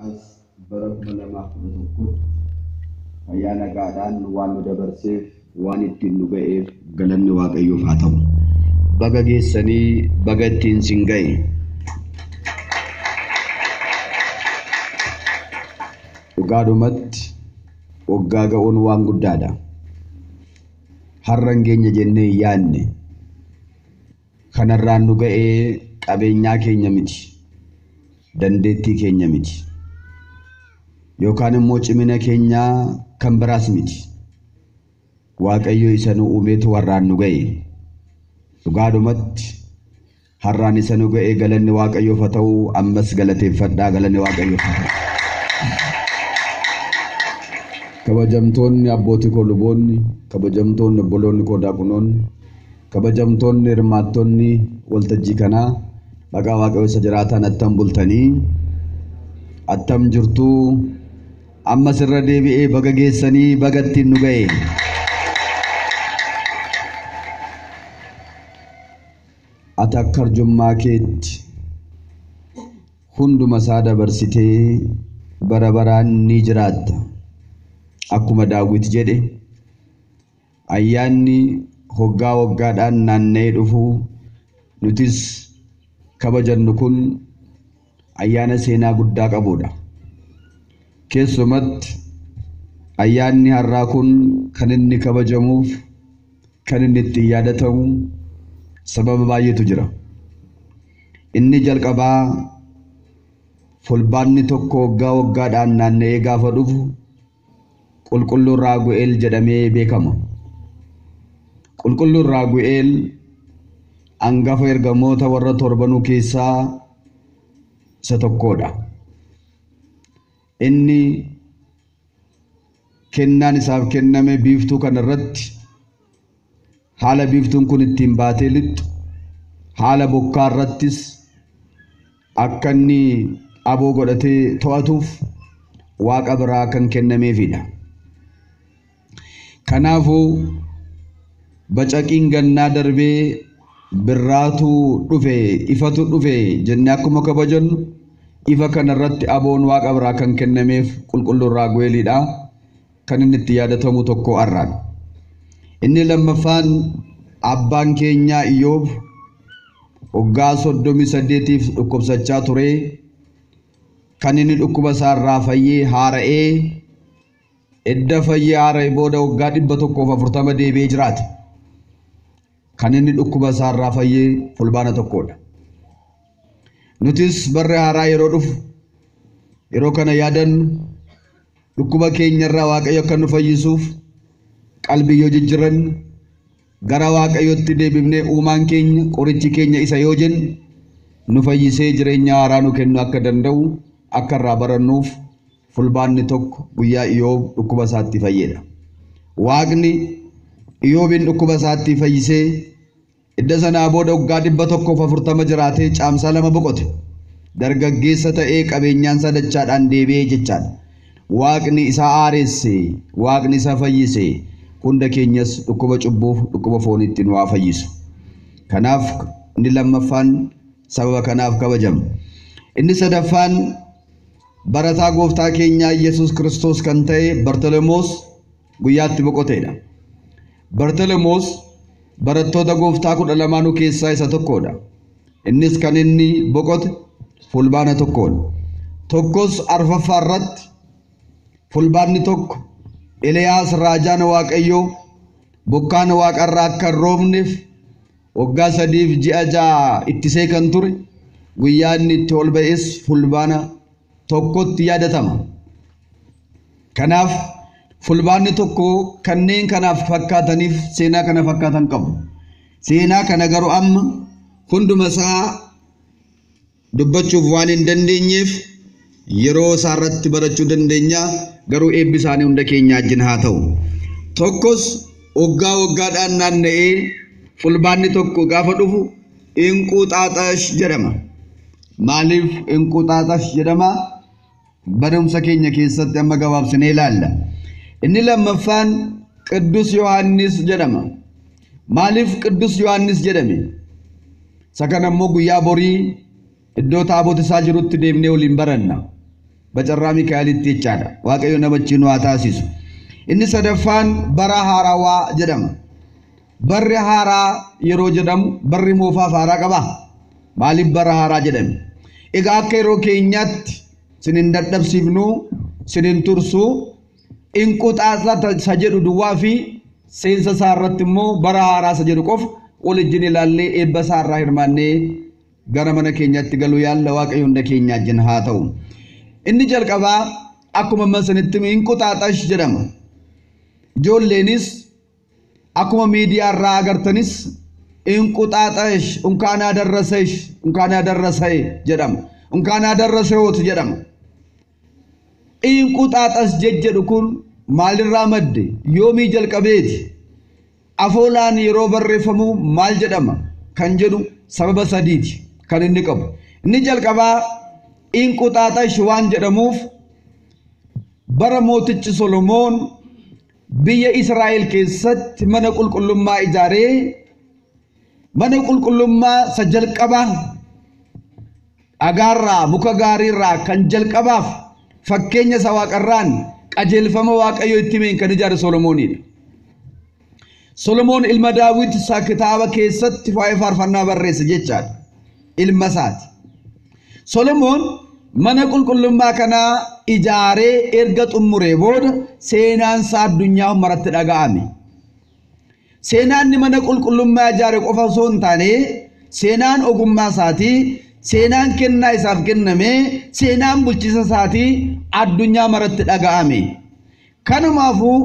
As bara 2011 fayyaa nagaadhaan waan nu dabarseef waan ittiin nu ga'eef galanni Waaqayyoof haa ta'u. Baga geessanii baga ittiin sin ga'e. Dhugaadhumatti waggaa ga'uun waan guddaadha. Har'a hin geenye jennee hin yaadne. Kanarraan nu ga'ee qabeenyaa keenya miti. Dandeettii keenya miti. Yookaan immoo cimina keenyaa kan biraas miti. Waaqayyo isa nu uumeetu har'aan nu ga'e. Dhugaadhumatti har'aan isa nu ga'e galanni Waaqayyoof haa ta'u, ammas galateeffadhaa, galanni Waaqayyoof haa ta'u. Kabajamtoonni abbootii koo luboonni, kabajamtoonni obboloonni koo daaqunoonni, kabajamtoonni hirmaattonni waltajjii kanaa maqaa Waaqayyoo isa jiraataan attam bultanii, attam jirtuu, ammas irra deebi'ee baga geessanii baga ittiin nu ga'e. Ati akka arjummaa keetti hunduma isaa dabarsitee bara baraan ni jiraatta. Akkuma Daawit jedhe, ayyaanni hoggaa waggaadhaan naanna'ee dhufu nutis kabajannu kun ayyaana seenaa guddaa qabudha. Keessumatti ayyaanni har'aa kun kan inni kabajamuuf kan inni ittiin yaadatamu sababa baay'eetu jira. Inni jalqabaa fulbaanni tokko waggaa waggaadhaan naanna'ee gaafa dhufu Qulqulluu Raagu'eel jedhamee beekama. Qulqulluun Raagu'eel hangafa ergamoota warra torbanuu keessaa isa tokkodha. Inni kennaan isaaf kenname biiftuu kanarratti haala biiftuun kun ittiin baatee lixxu, haala bokkaa irrattis akka inni aboo godhatee to'atuuf Waaqa biraa kan kennameefidha. Kanaafuu bacaqiin gannaa darbee birraatu dhufe, ifatu dhufe jennee akkuma kabajannu, ifa kanarratti aboon Waaqa biraa kan kennameef Qulqulluun Raagu'eelidha. Kan inni itti yaadatamu tokko har'aan. Inni lammaffaan abbaan keenyaa Iyyoob waggaa 38f dhukkubsachaa ture. Kan inni dhukkuba isaarraa fayyee haara'ee, edda fayyee haara'e booda waggaa 140 deebi'ee jiraate. Kan inni dhukkuba isaarraa fayyee fulbaana tokkodha. Nutis barri haaraa yeroo dhufu yeroo kana yaadannu, dhukkuba keenyarraa Waaqayyo akka nu fayyisuuf qalbii yoo jijjiirannu, gara Waaqayyootti deebifnee uumaan keenya qorichi keenya isa yoo jennu nu fayyisee jireenya haaraa nu kennu akka danda'u akka irraa barannuuf fulbaanni tokko guyyaa Iyyoob dhukkuba isaatti fayyedha. Waaqni Iyyoobin dhukkuba isaatti fayyisee idda sanaa booda waggaa 140 jiraatee caamsaa 2 boqote. Dargaggeessa ta'ee qabeenyaan isaa dachaadhaan deebi'ee jechaadha. Waaqni isa haaresse, Waaqni isa fayyise, hunda keenyas dhukkuba cubbuuf dhukkuba fooniitti nu haa fayyisu. Kanaaf inni lammaffaan sababa kanaaf kabajama. Inni sadaffaan barataa gooftaa keenyaa Yesuus Kiristoos kan ta'e Bartolomoos guyyaatti boqoteedha. Bartolomoos barattoota gooftaa 12 keessaa isa tokkodha. Innis kan inni boqote fulbaana tokkoodha. Tokkos arfaffaa irratti fulbaanni tokko Eliyaas raajaan Waaqayyoo bokkaan waaqarraa akka hin roobneef waggaa 3 ji'a 6 ittisee kan ture guyyaa inni itti ol ba'es fulbaana tokkotti yaadatama. Kanaaf fulbaanni tokko kanneen kanaaf fakkaataniif seenaa kana fakkaatan qabu. Seenaa kana garuu amma hunduma isaa dubbachuuf waan hin dandeenyeef yeroo isaa irratti barachuu dandeenya, garuu eebbi isaanii hunda keenya wajjin haa ta'u. Tokkos waggaa waggaadhaan naanna'ee fulbaanni tokko gaafa dhufu Inquxaaxash jedhama. Maaliif Inquxaaxash jedhama? Barumsa keenya keessatti amma gabaabsinee ilaalla. Inni lammaffaan Qiddus Yohaannis jedhama. Maaliif Qiddus Yohaannis jedhame? Isa kana immoo guyyaa borii iddoo taabota isaa jirutti deemnee waliin baranna. Bacarraa Mikaa'elitti jechaadha. Waaqayyo namachi nu haa taasisu. Inni sadaffaan bara haarawaa jedhama. Barri haaraa yeroo jedhamu barri moofaaf haaraa qabaa? Maaliif bara haaraa jedhame? Egaa akka yeroo keenyaatti sinin dadhabsiifnu, sinin tursu, inquxaaxa isa jedhu duwwaa fi seensa isaa irratti immoo bara haaraa isa jedhu qofa wal wajjin ilaallee eebba isaa irraa hirmaannee gara mana keenyaatti galuu yaalla. Waaqayyo hunda keenya wajjin haa ta'u. Inni jalqabaa akkuma amma isinitti inquxaaxash jedhama. Ijoolleenis akkuma miidiyaa irraa agartanis inquxaaxash unkaanaa darrasesh unkaanaa darrasee jedhama. Unkaanaa darraseewoot jedhama. Inquxaaxash jedhu kun maalirraa madde? Yoomii jalqabeeti? Afoolaan yeroo barreeffamu maal jedhama? Kan jedhu sababa sadiiti kan inni qabu. Inni jalqabaa inquxaaxash waan jedhamuuf bara mootichi Solomoon biyya Israa'el keessatti mana qulqullummaa ijaaree mana qulqullummaa isa jalqabaa dhagaarraa muka gaariirraa kan jalqabaaf fakkeenya isa waaqarraan qajeelfama Waaqayyo itti himeen kan ijaare Solomoonidha. Solomoon ilma Daawit isa kitaaba keessatti waa'ee faarfannaa barreesse jechaadha. Ilma isaati. Solomoon mana qulqullummaa kanaa ijaaree erga xumuree booda seenaan isaa addunyaa maratti dhaga'ame. Seenaan inni mana qulqullummaa ijaare qofa osoo hin taane seenaan ogummaa isaatii, seenaan kennaa isaaf kenname, seenaan bulchiinsa isaatii addunyaa maratti dhaga'ame. Kanumaafuu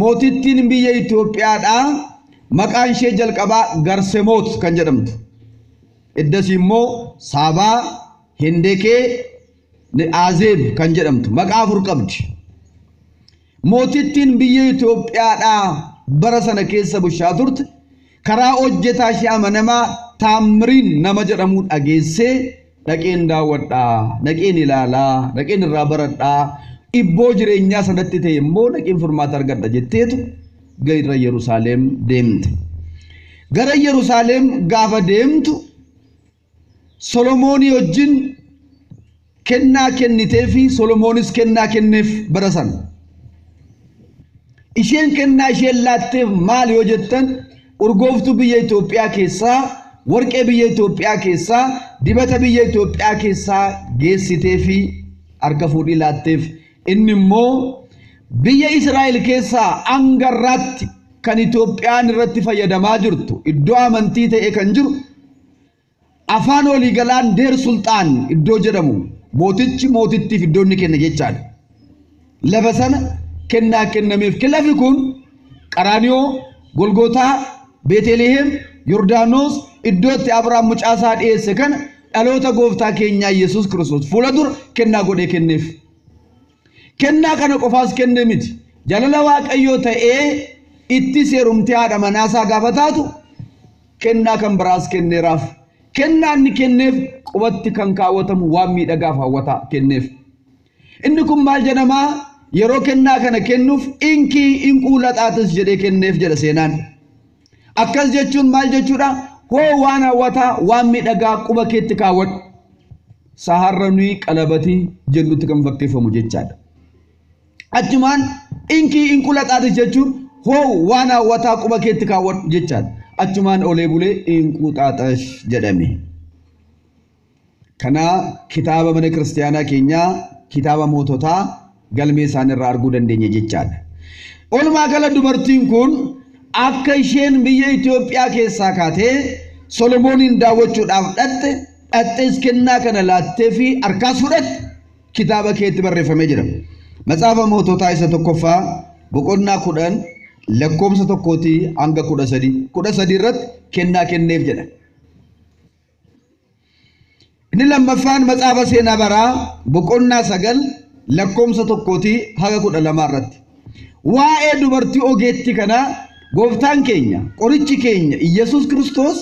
mootittiin biyya Itoophiyaadhaa maqaan ishee jalqabaa Garsemoot kan jedhamtu. Iddasii immoo Saabaa, Hindekee, Azeeb kan jedhamtu maqaa afur qabdi. Mootittiin biyya Itoophiyaadhaa bara sana keessa bulchaa turte karaa hojjetaa ishee amanamaa Taamiriin nama jedhamu dhageessee dhaqeen daawwadhaa, dhaqeen ilaalaa, dhaqeen irraa baradhaa, ibboo jireenyaa sanatti ta'e immoo dhaqeen furmaata argadha jetteetu gara Yerusaalem deemte. Gara Yerusaalem gaafa deemtu Solomoonii wajjin kennaa kennitee fi Solomoonis kennaa kenneef bara sana. Isheen kennaa isheen laatteef maal yoo jettan urgooftuu biyya Itoophiyaa keessaa, warqee biyya Itoophiyaa keessaa, dibata biyya Itoophiyaa keessaa geessitee fi harka fuudhii laatteef. Inni immoo biyya Israa'el keessaa hangarraatti kan Itoophiyaan irratti fayyadamaa jirtu iddoo amantii ta'e kan jiru afaan waliigalaan Deer Sulxaan iddoo jedhamu mootichi mootittiif iddoo inni kenne jechaadha. Lafa sana kennaa kennameef. Lafi kun Qaraaniyoo, Golgootaa, Beeteliheem, Yordaanoos iddoo itti Abrahaam mucaasaa dhiyeesse kana dhaloota gooftaa keenyaa Yesuus Kiristoos fuula dura kennaa godhee kenneef. Kennaa kana qofaas kenne miti. Jaalala Waaqayyoo ta'ee itti seerumtee haadha manaasaa gaafa taatu kennaa kan biraas kenneeraaf. Kennaa inni kenneef qubatti kan kaawwatamu waan miidhagaaf hawwataa kenneef. Inni kun maal jedhamaa? Yeroo kennaa kana kennuuf inkii inquulaxaatis jedhee kenneef jedha seenaan. Akkas jechuun maal jechuudha? Hoo waan hawwataa waan miidhagaa quba keetti kaawwadhu. Saharra nuyi qalabatii jennutti kan fakkeeffamu jechaadha. Achumaan inkii inqulaxaatis jechuun hoo waan hawwataa quba keetti kaawwadhu jechaadha. Achumaan olee bulee inquxaaxash jedhame. Kana kitaaba mana kiristaanaa keenyaa kitaaba moototaa galmee isaaniirraa arguu dandeenya jechaadha. Walumaa gala dubartiin kun akka isheen biyya Itoophiyaa keessaa kaatee Solomooniin daawwachuudhaaf dhatte dhattees kennaa kana laattee fi harkaas fudhatte kitaaba keetti barreeffamee jira. Matsaafa moototaa isa tokkoffaa boqonnaa 10 lakkoomsa 1 hanga 13 13 irratti kennaa kenneef jedha. Inni lammaffaan matsaafa seenaa baraa boqonnaa 9 lakkoomsa 1 haga 12 irratti. Waa'ee dubartii ogeettii kanaa gooftaan keenya qorichi keenya Iyyasuus Kiristoos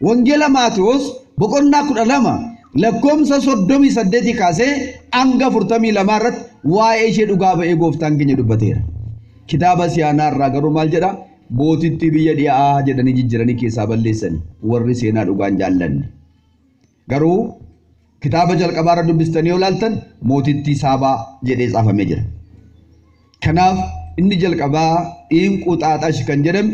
Wangeela Maatewos boqonnaa 12 lakkoomsa 38 kaasee hanga 42 irratti waa'ee ishee dhugaa ba'ee gooftaan keenya dubbateera. Kitaaba siyaanaa irraa garuu maal jedha? Mootittii biyya dhi'aa jedhanii jijjiiranii keessaa balleessani warri seenaa dhugaan jaallanne. Garuu Kitaaba jalqabaarra dubbistanii yoo ilaaltan mootittii Saabaa jedhee tsaafamee jira. Kanaaf inni jalqabaa Inquxaaxash kan jedhame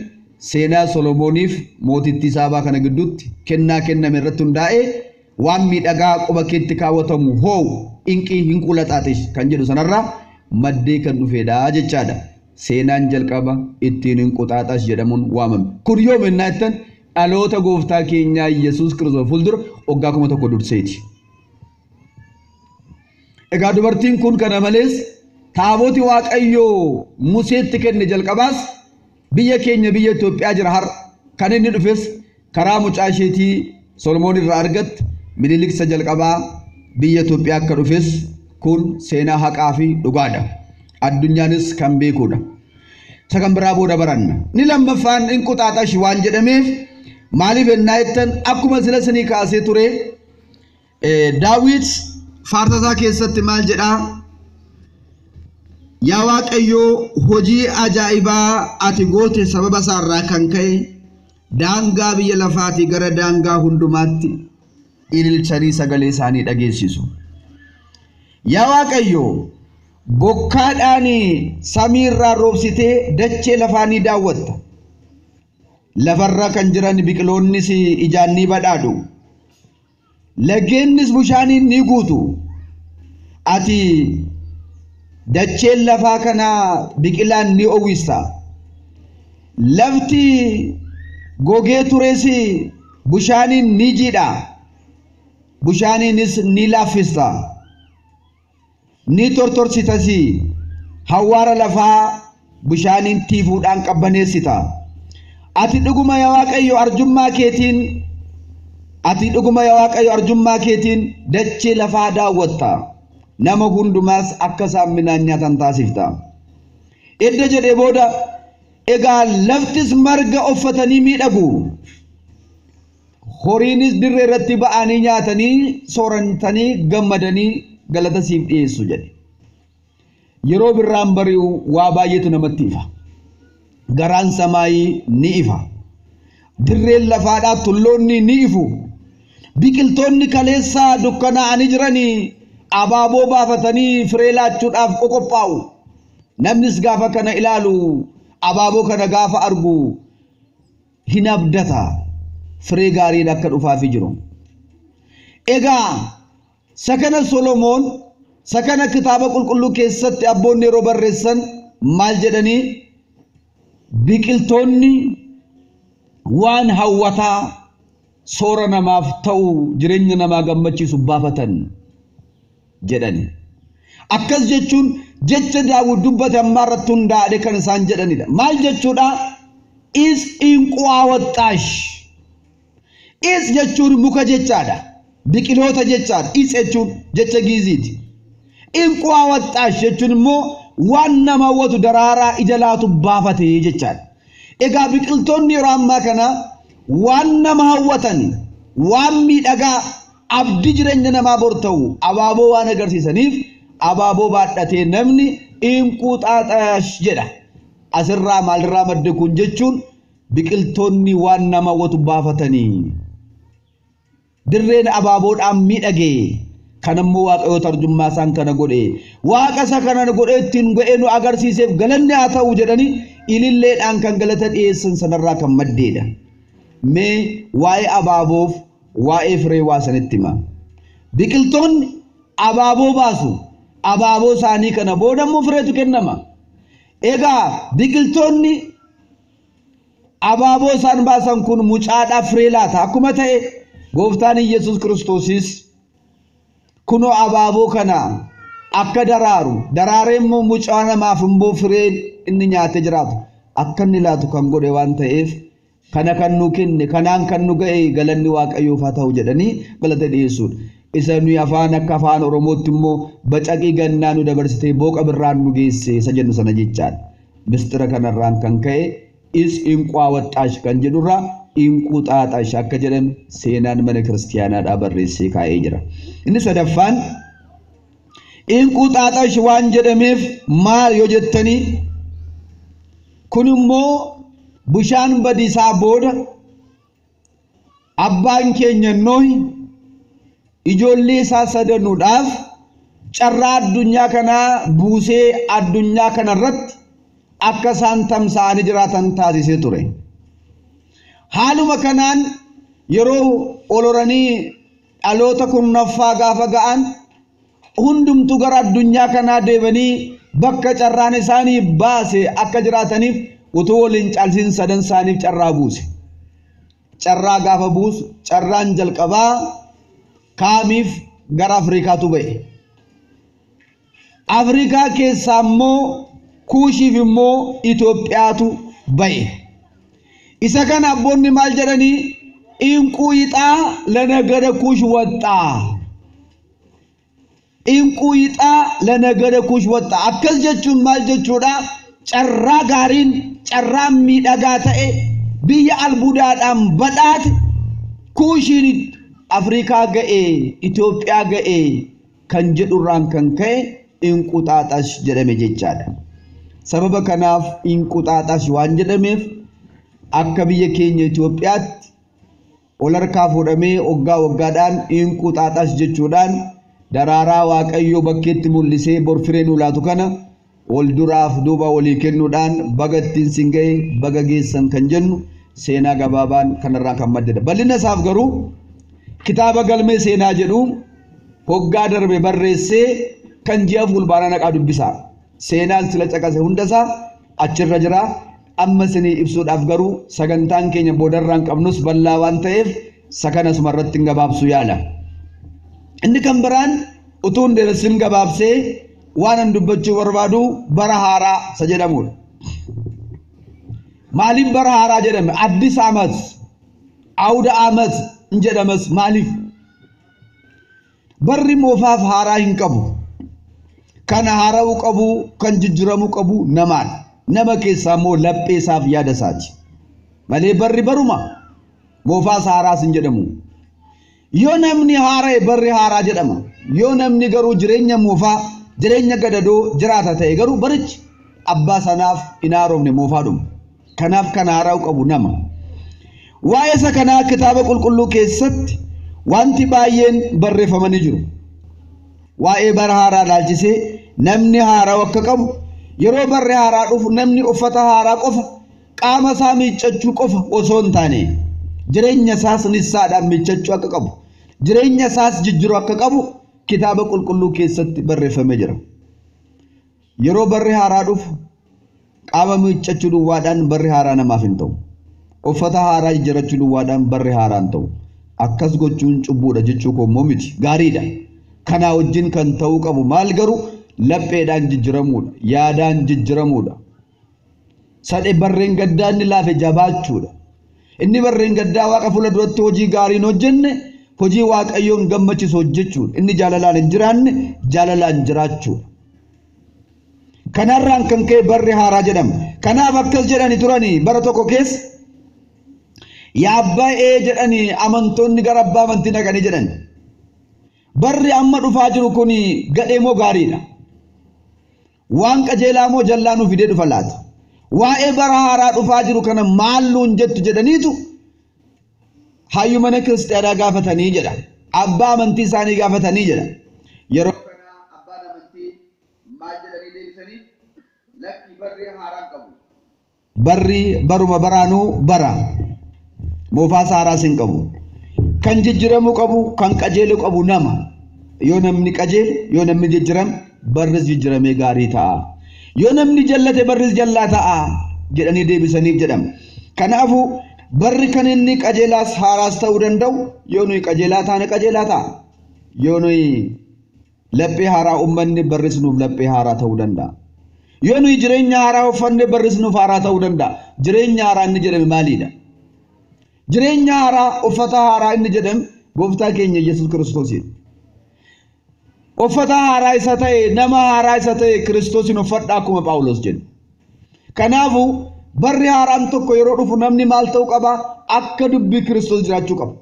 seenaa Solomooniif mootittii Saabaa kana gidduutti kennaa kenname irratti hundaa'ee waan miidhagaa quba keetti kaawwatamu hoo'u inqii hinqulaxaaxish kan jedhu sanarraa maddee kan dhufedha jechaadha. Seenaan jalqaba ittiin Inquxaaxash jedhamuun waamame. Kun yoom ennaa jettan dhaloota gooftaa keenyaa Yesuus Kiristoos fuuldura waggaa 1000 durseeti. Egaa dubartiin kun kana malees taaboti Waaqayyoo Museetti kenne jalqabaas biyya keenya biyya Itoophiyaa jira har'a. Kan inni dhufes karaa mucaa isheetii Solomoon irraa argatte Miniliksa jalqabaa biyya Itoophiyaa akka dhufes kun seenaa haqaa fi dhugaadha. Addunyaanis kan beekudha. Isa kan biraa booda baranna. Inni lammaffaan Inquxaaxash waan jedhameef maaliif ennaa jettan akkuma sila sinii kaasee ture Daawit faarsasaa keessatti maal jedhaa? Yaa Waaqayyoo hojii ajaa'ibaa ati goote sababa isaarraa kan ka'e daangaa biyya lafaatii gara daangaa hundumaatti ililchanii sagalee isaanii dhageessisu. Yaa Waaqayyoo bokkaadhaan samiirraa roobsitee dachee lafaa ni daawwatta. Lafarra kan jiran biqiloonnis ijaan ni badhaadhu. Laggeennis bishaaniin ni guutu. Ati dacheen lafaa kanaa biqilaan ni uwwista. Lafti gogee tures bishaaniin ni jiidha. Bishaaniinis ni laaffista. Ni tortorsitas hawwaara lafaa bishaaniin tiifuudhaan qabbaneessita. Ati dhuguma yaa Waaqayyo arjummaa keetiin ati dhuguma yaa Waaqayyo arjummaa keetiin dachee lafaa daawwatta. Nama hundumaas akka isaan midhaan nyaatan taasifta. Edda jedhee booda egaa laftis marga uffatanii miidhagu. Horiinis dirree irratti ba'anii nyaatanii soorantanii gammadanii galata siif dhiyeessu jedhe. Yeroo birraan bari'u waa baay'eetu namatti ifa. Garaan samaayii ni ifa. Dirreen lafaadhaa tulloonni ni ifu. Biqiltoonni kaleessaa dukkanaa'anii jiranii abaaboo baafatanii firee laachuudhaaf qoqophaa'u. Namnis gaafa kana ilaalu abaaboo kana gaafa argu hin abdata. Firee gaariin akka dhufaafii jiru. Egaa sakana Solomoon sakana kitaaba qulqulluu keessatti abboonni yeroo barreessan maal jedhanii biqiltoonni waan hawwataa soora namaaf ta'u jireenya namaa gammachiisu baafatan jedhani. Akkas jechuun jecha Daawit dubbate ammaa irratti hundaa'e kan isaan jedhanidha. Maal jechuudha? Is inquwaawaxaash. Is jechuun muka jechaadha. Biqiloota jechaadha. Is jechuun jecha Giiziiti. Inquwaawaxaash jechuun immoo waan nama hawwatu daraaraa ija laatu baafate jechaadha. Egaa biqiltoonni yeroo ammaa kana waan nama hawwatan, waan miidhagaa abdii jireenya namaa bor ta'u abaaboo waan agarsiisaniif abaaboo baadhatee namni inquxaaxash jedha. Asirraa maalirraa madde kun jechuun biqiltoonni waan nama hawwatu baafatanii. Dirreen abaaboodhaan miidhagee kan ammoo Waaqayyo tarjummaa isaan kana godhe Waaqa isa kana godhe ittiin godhee nu agarsiiseef galanni haa ta'u jedhanii ililleedhaan kan galata dhiyeessan sanarraa kan maddeedha. Mee waa'ee abaaboof waa'ee firee waa sanitti hima. Biqiltoonni abaaboo baasu. Abaaboo isaanii kana booda immoo fireetu kennama. Egaa biqiltoonni abaaboo isaan baasan kun mucaadhaaf firee laata. Akkuma ta'e gooftaan Iyyasuus Kiristoosis kunoo abaaboo kana akka daraaru daraaree immoo mucaa namaaf immoo firee inni nyaatee jiraatu akka inni laatu kan godhe waan ta'eef kana kan nu kenne kanaan kan nu ga'e galanni Waaqayyoof haa ta'u jedhanii galata dhiyeessuudha. Isa nuyi afaan akka afaan Oromootti immoo bacaqii gannaa nu dabarsitee booqa birraan nu geesse isa jennu sana jechaadha. Mistira kanarraan kan ka'e is inquwaawaxaash kan jedhurraa inquxaaxaash akka jedhame seenaan mana kiristiyaanaadhaa barreessee kaa'ee jira. Inni sadaffaan inquxaaxaash waan jedhameef maal yoo jettanii kun immoo bishaan badiisaa booda abbaan keenya Nohi ijoollee isaa sadanuudhaaf carraa addunyaa kanaa buusee addunyaa kanarratti akka isaan tamsa'anii jiraatan taasisee ture. Haaluma kanaan yeroo oloranii dhaloota kurnaffaa gaafa ga'an hundumtuu gara addunyaa kanaa deemanii bakka carraan isaanii baase akka jiraataniif utuu waliin caalsiin sadan isaaniif carraa buuse. Carraa gaafa buusu carraan jalqabaa Kaamiif gara Afrikaatu ba'e. Afrikaa keessaa immoo Kuushiif immoo Itoophiyaatu ba'e. Isa kana abboonni maal jedhanii inquu yixaa lanagada Kuush waxxaa. Inquu yixaa lanagada Kuush waxxaa. Akkas jechuun maal jechuudha? Carraa gaariin carraa miidhagaa ta'e biyya albuudaadhaan badhaate Kuushiin Afrikaa ga'e Itoophiyaa ga'e kan jedhurraan kan ka'e inquxaaxash jedhame jechaadha. Sababa kanaaf inquxaaxash waan jedhameef akka biyya keenya Itoophiyaatti ol harkaa fuudhamee waggaa waggaadhaan inquxaaxash jechuudhaan daraaraa Waaqayyoo bakkeetti mul'isee borfiree nu laatu kana wal duraaf duuba walii kennuudhaan baga ittiin sin ga'e baga geessan kan jennu seenaa gabaabaan kanarraa kan maddedha. Bal'ina isaaf garuu kitaaba galmee seenaa jedhu hoggaa darbe barreessee kan ji'a fulbaanaa naqaa dubbisaa. Seenaan sila caqase hundasaa achirra jira. Amma isinii ibsuudhaaf garuu sagantaan keenya boodarraan qabnus bal'aa waan ta'eef sakana asumarratti hin gabaabsu yaala. Inni kan biraan utuu hin dheeressin gabaabsee waan an dubbachuu barbaadu bara haaraa isa jedhamudha. Maaliif bara haaraa jedhame? Addis Amat, Awda Amat hin jedhamas maaliif? Barri moofaaf haaraa hin qabu. Kan haara'uu qabu, kan jijjiiramuu qabu namaadha. Nama keessaa immoo laphee isaaf yaada isaati. Malee barri baruma moofaas haaraas hin jedhamu. Yoo namni haara'e barri haaraa jedhama. Yoo namni garuu jireenya moofaa, jireenya gadadoo jiraata ta'e garuu barichi abbaa sanaaf hin haaromne moofaadhuma. Kanaaf kan haara'uu qabu nama. Waa'ee isa kanaa kitaaba qulqulluu keessatti wanti baay'een barreeffamanii jiru. Waa'ee bara haaraa ilaalchisee namni haara'u akka qabu yeroo barri haaraa dhufu namni uffata haaraa qofa qaama isaa miiccachuu qofa osoo hin taane jireenya isaas nissaadhaan miiccachuu akka qabu jireenya isaas jijjiiruu akka qabu kitaaba qulqulluu keessatti barreeffamee jira. Yeroo barri haaraa dhufu qaama miiccachuu duwwaadhaan barri haaraa namaaf hin ta'u. Uffata haaraa jijjiirachuu duwwaadhaan barri haaraa hin ta'u. Akkas gochuun cubbuudha jechuu koo immoo miti. Gaariidha. Kanaa wajjin kan ta'uu qabu maal garuu lapheedhaan jijjiiramuudha. Yaadaan jijjiiramuudha. Sadhe barreen gaddaa inni laafe jabaachuudha. Inni barreen gaddaa waaqa fuula duratti hojii gaariin hojjenne hojii waaqayyoon gammachiisu hojjechuudha. Inni jaalalaan hin jiraanne jaalalaan jiraachuudha. Kanarraan kan ka'e barri haaraa jedhama. Kanaaf akkas jedhani turanii bara tokko keessa yaa abbaa ee jedhanii amantoonni gara abbaa amantii dhaqanii jedhan. Barri amma dhufaa jiru kun gadhee moo gaariidha? Waan qajeelaa moo jallaa nuu fidee dhufa laata? Waa'ee bara haaraa dhufaa jiru kana maal nuun jettu jedhaniitu hayyuu mana kiristaanaa gaafatanii jedha. Abbaa amantii isaanii gaafatanii jedha. Yeroo kana abbaan amantii maal jedhanii deebisanii lakki barri haaraan qabu. Barri baruma baraanuu bara. Moofaas haaraas hin qabu. Kan jijjiiramuu qabu, kan qajeeluu qabu nama. Yoo namni qajeele, yoo namni jijjiirame, barris jijjiiramee gaarii ta'a. Yoo namni jallate barris jallaa ta'a jedhanii deebisaniif jedhama. Kanaafuu barri kan inni qajeelaas haaraas ta'uu danda'u yoo nuyi qajeelaa taane qajeelaa ta'a. Yoo nuyi laphee haaraa uummanne barris nuuf laphee haaraa ta'uu danda'a. Yoo nuyi jireenya haaraa uffanne barris nuuf haaraa ta'uu danda'a. Jireenya haaraa inni jedhame maaliidha? Jireenya haaraa uffata haaraa inni jedhame gooftaa keenya Yesuus Kiristoosiidha. Uffata haaraa isa ta'e nama haaraa isa ta'e Kiristoosiin uffadhaa akkuma Phaawulos jedhe. Kanaafuu barri haaraan tokko yeroo dhufu namni maal ta'uu qaba? Akka dubbii Kiristoos jiraachuu qaba.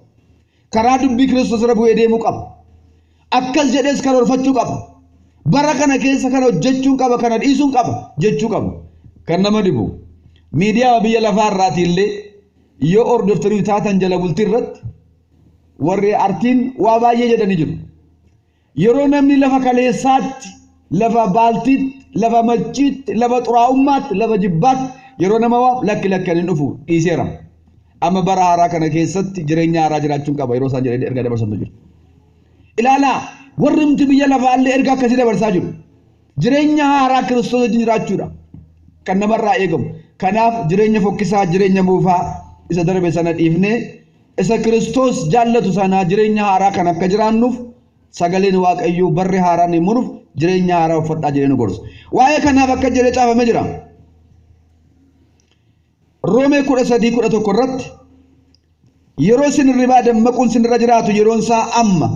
Karaa dubbii Kiristoos irra bu'ee deemuu qaba. Akkas jedhees karoorfachuu qaba. Bara kana keessa kana hojjechuun qaba, kana dhiisuun qaba jechuu qaba. Kan nama dhibu miidiyaa biyya lafaa irraati illee yoo hordoftanii taatan jala bultii irratti Warri artiin waa baay'ee jedhanii jiru. Yeroo namni lafa kaleessaatti, lafa baaltiitti, lafa machiitti, lafa xuraa'ummaatti, lafa jibbaatti yeroo nama waamu lakki lakki ani dhufu dhiiseera. Amma bara haaraa kana keessatti jireenya haaraa jiraachuun qaba yeroo isaan jedhanii erga dabarsantu jiru. Ilaalaa warri nuti biyya lafaallee erga akkasii dabarsaa jiru. Jireenya haaraa Kiristoos wajjin jiraachuudha kan namarraa eegamu. Kanaaf jireenya fokkisaa, jireenya moofaa isa darbe sana dhiifnee isa Kiristoos jaallatu sana jireenya haaraa kan akka jiraannuuf sagaleen Waaqayyoo barri haaraan hin muruuf jireenya haaraa uffadhaa jedhee nu gorsa. Waa'ee kanaaf akka jedhee caafamee jira. Roomee 13:11 irratti yeroo isin hirribaa dammaquun isinirra jiraatu yeroon isaa amma.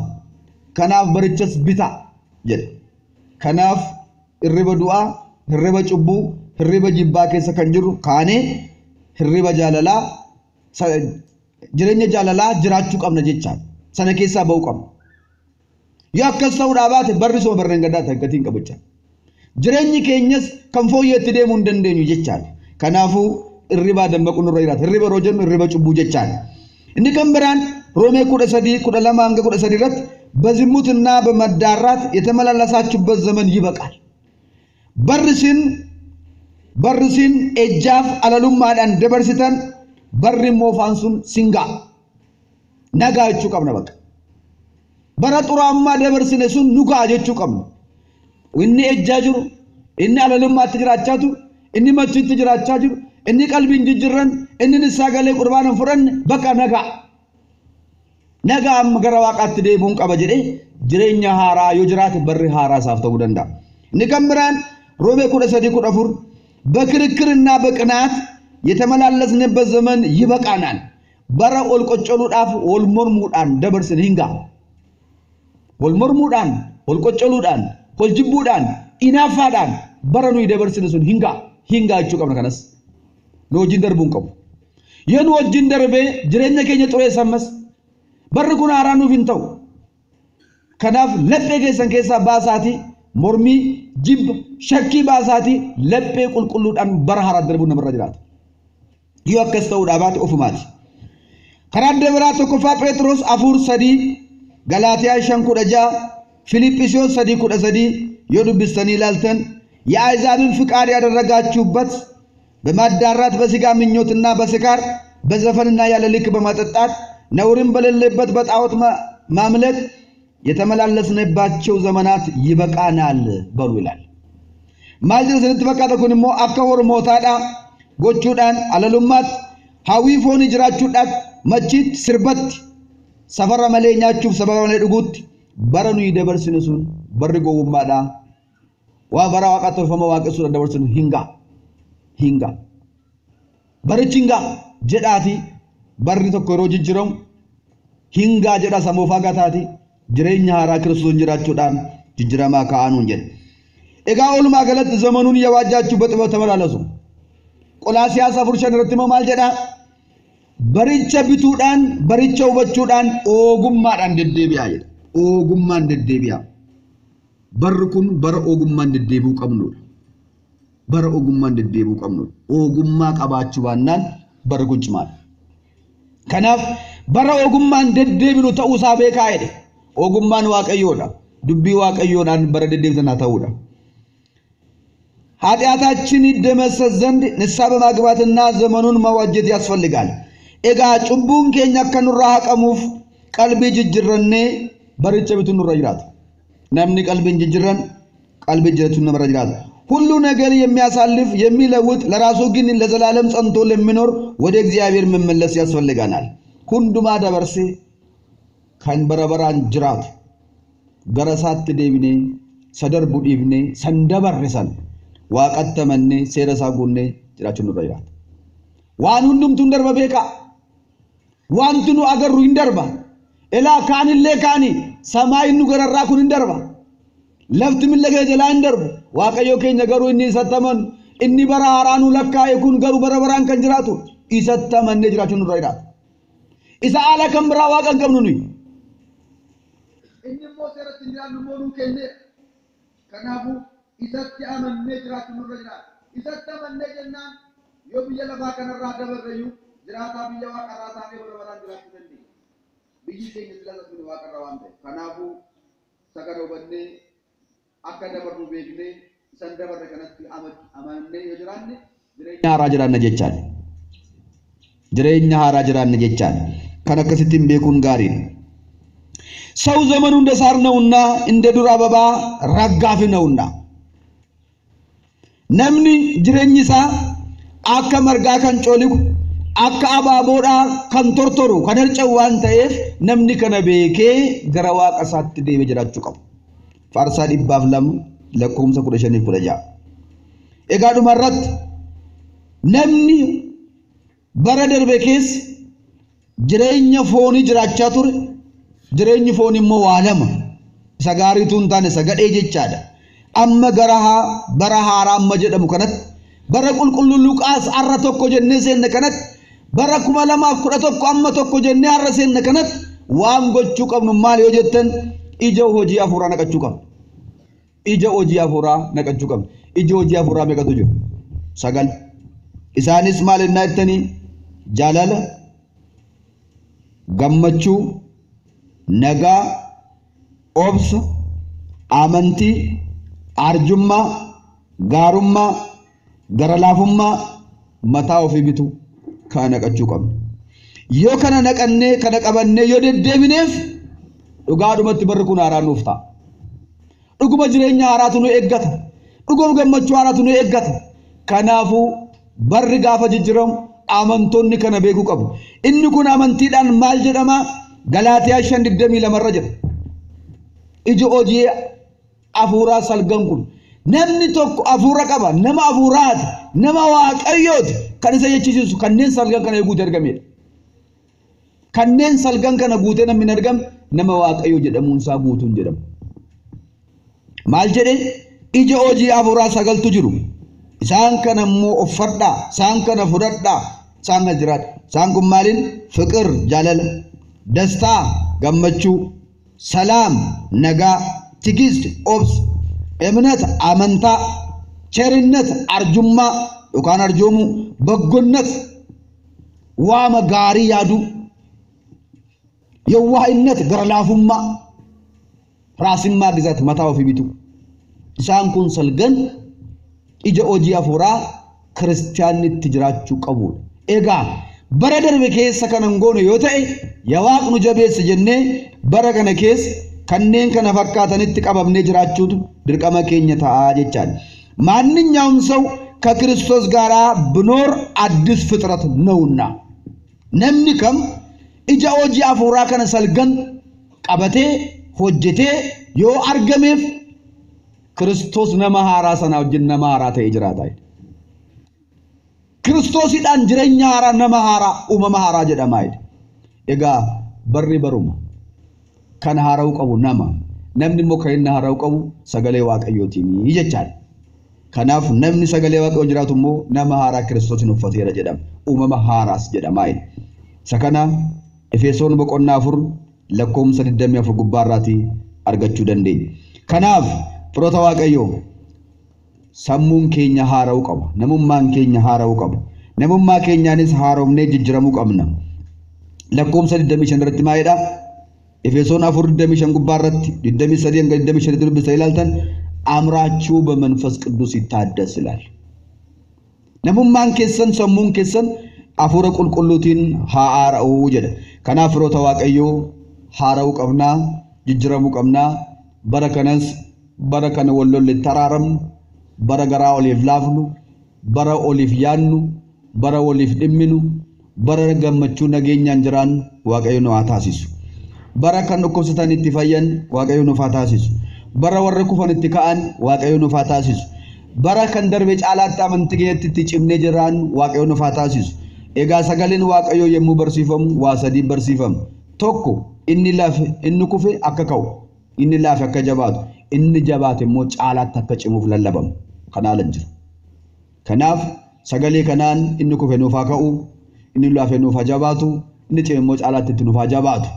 Kanaaf barichas bitaa jedhe. Kanaaf hirriba du'aa, hirriba cubbuu, hirriba jibbaa keessa kan jirru kaanee hirriba jaalalaa, jireenya jaalalaa jiraachuu qabna jechaadha. Sana keessaa ba'uu qabna. Yoo akkas ta'uudhaa baate barri suma barreen gaddaa ta'e gatii hin qabu jechaadha. Jireenyi keenyas kan fooyyeetti deemuu hin dandeenyu jechaadha. Kanaafuu hirribaa dammaquun nurra jiraata. Hirriba yeroo jennu hirriba cubbuu jechaadha. Inni kan biraan Roomee 13:12 hanga 13 irratti በዝሙትና በመዳራት የተመላለሳችሁበት ዘመን ይበቃል። Barri isin ejjaaf alalummaadhaan dabarsitan barri moofaan sun singaa nagaa jechuu qabna bakka. Bara xuraa'ummaa dabarsine sun nu ga'a jechuu qabna. Inni ejjaa jiru, inni alalummaatti jiraachaa jiru, inni machiitti jiraachaa jiru, inni qalbiin jijjiirran, inni nissaa galee qurbaana hin fudhanne bakka nagaa. Nagaa amma gara waaqaatti deebi'uun qaba jedhee jireenya haaraa yoo jiraate barri haaraa isaaf ta'uu danda'a. Inni kan biraan Roomee 13:14 በክርክርና በቅናት የተመላለስንበት ዘመን ይበቃናል። Bara wal qoccoluudhaaf wal mormuudhaan dabarsine hin ga'a. Wal mormuudhaan, wal qoccoluudhaan, wal jibbuudhaan, inaaffaadhaan bara nuyi dabarsine sun hin ga'a. Hin ga'a jechuu qabna kanas. Nu wajjin darbuu hin qabu. Yoo nu wajjin darbee jireenya keenya xureessa ammas barri kun haaraa nuuf hin ta'u. Kanaaf laphee keessan keessaa baasaatii mormii, jibba, shakkii baasaatii laphee qulqulluudhaan bara haaraa darbuun namarra jiraata. Yoo akkas ta'uudhaa baate ofumaati. Karaa adda biraa 1ffaa Phexros 4:3, Galaatiyaa 5:16, Filiphisiyoos 3:13 yoo dubbistanii ilaaltan የአሕዛብን ፍቃድ ያደረጋችሁበት በማዳራት በሥጋ ምኞትና በስካር በዘፈንና ያለ ልክ በመጠጣት ነውርም በሌለበት በጣዖት ማምለክ የተመላለስንባቸው ዘመናት ይበቃናል በሉ ይላል። Maal jedha isinitti fakkaata kun immoo akka hormootaadha gochuudhaan alalummaatti hawwii foonii jiraachuudhaaf machiitti sirbatti safara malee nyaachuuf sababa malee dhuguutti bara nuyi dabarsine sun barri gowwummaadha. Waa bara waaqa tolfama waaqessuudhaan dabarsinu hin ga'a. Hin ga'a. Barichi hin ga'a jedhaati barri tokko yeroo jijjiiramu hin ga'a jedha sammuu gataati jireenya haaraa Kiristoos jiraachuudhaan jijjiiramaa ka'anuun jedhe. Egaa oolumaa galatti zamanuun የዋጃችሁ በጥበብ ተመላለሱ። Qolaasiyaas 4:5 irratti immoo maal jedhaa? Baricha bituudhaan baricha hubachuudhaan ogummaadhaan deddeebi'aa jedha. Ogummaan deddeebi'aa. Barri kun bara ogummaan deddeebi'uu qabnudha. Bara ogummaan deddeebi'uu qabnudha. Ogummaa qabaachuu baannaan barri kun cimaadha. Kanaaf bara ogummaan deddeebinu ta'uusaa beekaa jedhe. Ogummaan Waaqayyoodha. Dubbii Waaqayyoodhaan bara deddeebisan haa ta'uudha. ኃጢአታችን ይደመሰስ ዘንድ ንስሐ በማግባትና ዘመኑን መዋጀት ያስፈልጋል። Egaa cubbuun keenya akka nurraa haqamuuf qalbii jijjiirrannee baricha bituun nurra jiraata. Namni qalbiin jijjiirran qalbii jijjiirrachuun namarra jiraata. ሁሉ ነገር የሚያሳልፍ የሚለውጥ ለራሱ ግን ለዘላለም ጸንቶ ለሚኖር ወደ እግዚአብሔር መመለስ ያስፈልገናል። Hundumaa dabarsee kan bara baraan jiraatu gara isaatti deebinee isa darbu dhiifnee san dabarre san waaqatti amannee seera isaa guunnee jiraachuun nurra jiraata. Waan hundumtuu hin darba beekaa. Wanti nu agarru hin darba. Ilaa kaanillee kaani samaayin nu gararraa kun hin darba. Lafti miilla keenya jalaa hin darbu. Waaqayyo keenya garuu inni isatti amanu inni bara haaraa nu lakkaa'e kun garuu bara baraan kan jiraatu isatti amannee jiraachuun nurra jiraata. Isa haala kan biraa waaqa hin qabnu nuyi. Inni immoo seeratti hin jiraannu immoo nuu kenneera. Kanaafuu isatti amannee jiraachuun nurra jiraata. Isatti amannee jennaan yoo biyya lafaa kanarraa dabarreyyuu jiraataa biyya waaqarraa taanee bara baraan jiraachuu dandeenya. Biyyi keenya silaa sabni waaqarra waan ta'eef. Kanaafuu isa kana hubannee akka dabarru beeknee isan dabarre kanatti amannee yoo jiraanne jireenya haaraa jiraanna jechaadha. Jireenya haaraa jiraanna jechaadha. Kan akkasittiin beekuun gaariidha. ሰው ዘመኑ እንደ ሳር ነውና እንደ ዱር አበባ ረጋፊ ነውና namni jireenyi isaa akka margaa kan cooligu akka abaaboodhaa kan tortoru kan harca'u waan ta'eef namni kana beekee gara waaqa isaatti deemee jiraachuu qabu. Faarsaa 102 lakkoofsa 15-16. Egaa dhumarratti namni bara darbe keessa jireenya foonii jiraachaa ture, jireenyi foonii immoo waa lama, isa gaariitu hin taane isa gadhee jechaadha. Amma gara bara haaraa amma jedhamu kanatti, bara qulqulluu Luqaas har'a tokko jennee seenne kanatti, bara 2011 amma tokko jennee har'a seenne kanatti waan gochuu qabnu maal yoo jettan ija hojii hafuuraa naqachuu qabna. Ija hojii hafuuraa naqachuu qabna. Ija hojii hafuuraa meeqatu jiru? 9. Isaanis maal ennaa jettanii? Jaalala, gammachuu, nagaa, obsa, amantii, arjummaa, gaarummaa, gara laafummaa, mataa ofii bituu kana naqachuu qabna. Yoo kana naqannee kana qabannee yoo deddeebineef dhugaadhumatti barri kun haaraa nuuf ta'a. Dhuguma jireenya haaraatu nu eeggata. Dhuguma gammachuu haaraatu nu eeggata. Kanaafuu barri gaafa jijjiiramu amantoonni kana beekuu qabu. Inni kun amantiidhaan maal jedhama? Galaatiyaa 5:22 irra jira. Iji hojii hafuuraa salgan kun namni tokko hafuura qaba, nama hafuuraati, nama waaqayyooti kan isa jechisiisu kanneen salgan kana guutee argamedha. Kanneen salgan kana guutee namni hin argamne nama waaqayyoo jedhamuun isaa guutuun jedhamu. Maal jedhee? Ija hojii hafuuraa sagaltu jiru. Isaan kana immoo uffadhaa, isaan kana fudhadhaa, isaan kana jiraadha. Isaan kun maaliin? Fiqir, jaalala, dastaa, gammachuu, salaam, nagaa, tigist, obsa, እምነት, amantaa, ቸርነት, arjummaa yookaan arjoomuu, በጎነት, waama gaarii yaaduu, የዋህነት, gara laafummaa, ራስን ማግዛት, mataa ofii bituu. Isaan kun salgan ija hojii hafuuraa kiristaanni itti jiraachuu qabudha. Egaa bara darbe keessa kana hin goone yoo ta'e yaa waaqnu jabeessa jennee bara kana keessa kanneen kana fakkaatanitti qabamnee jiraachuutu dirqama keenya ta'a jechaadha. ማንኛውም ሰው ከክርስቶስ ጋር ብኖር አዲስ ፍጥረት ነውና namni kam ija hojii hafuuraa kana salgan qabatee hojjetee yoo argameef Kiristoos nama haaraa sana wajjin nama haaraa ta'ee jiraata. Kiristoosiidhaan jireenya haaraa, nama haaraa, uumama haaraa jedhama. Egaa barri baruma kan haara'uu qabu nama, namni immoo kan inni haara'uu qabu sagalee waaqayyootiin jechaadha. Kanaaf namni sagalee waaqayyoo jiraatu immoo nama haaraa Kiristoosin uffateera jedhama. Uumama haaraas jedhama. Isa kana Efesoon boqonnaa 4 lakkoofsa 24 gubbaarraatii argachuu dandeenya. Kanaaf firoota waaqayyoo sammuun keenya haara'uu qaba. Namummaan keenya haara'uu qaba. Namummaa keenyaanis haaromnee jijjiiramuu qabna. Lakkoofsa 25 irratti maalidha? Efesoon 4:25 gubbaarratti 23 hanga 25 dubbisa ilaaltan አእምሯችሁ በመንፈስ ቅዱስ ይታደስ ይላል። Namummaan keessan sammuun keessan hafuura qulqulluutiin haara'uu jedha. Kanaaf firoota waaqayyoo haara'uu qabnaa, jijjiiramuu qabnaa. Bara kanas bara kana wal lolle taraaramnu, bara garaa oliif laafnu, bara oliif yaadnu, bara waliif dhimminu, bara gammachuu nageenyaan jiraannu waaqayyo nu haa taasisu. Bara kan dhukkubsatan itti fayyan waaqayyo nuuf haa taasisu. Bara warri kufan itti ka'an waaqayyo nuuf haa taasisu. Bara kan darbe caalaatti amantii keenyatti itti cimnee jiraannu waaqayyo nuuf haa taasisu. Egaa sagaleen waaqayyoo yommuu barsiifamu waa sadii barsiifama. Tokko inni laafe inni kufe akka ka'u, inni laafe akka jabaatu, inni jabaate immoo caalaatti akka cimuuf lallabamu. Kanaa lan jiru. Kanaaf sagalee kanaan inni kufe nuuf haa ka'u, inni laafe nuuf haa jabaatu, inni cime immoo caalaatti itti nuuf haa jabaatu.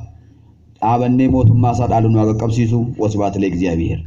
Dhaabannee mootummaa isaa dhaalu nu haa qaqqabsiisu. Wasbaat ለእግዚአብሔር።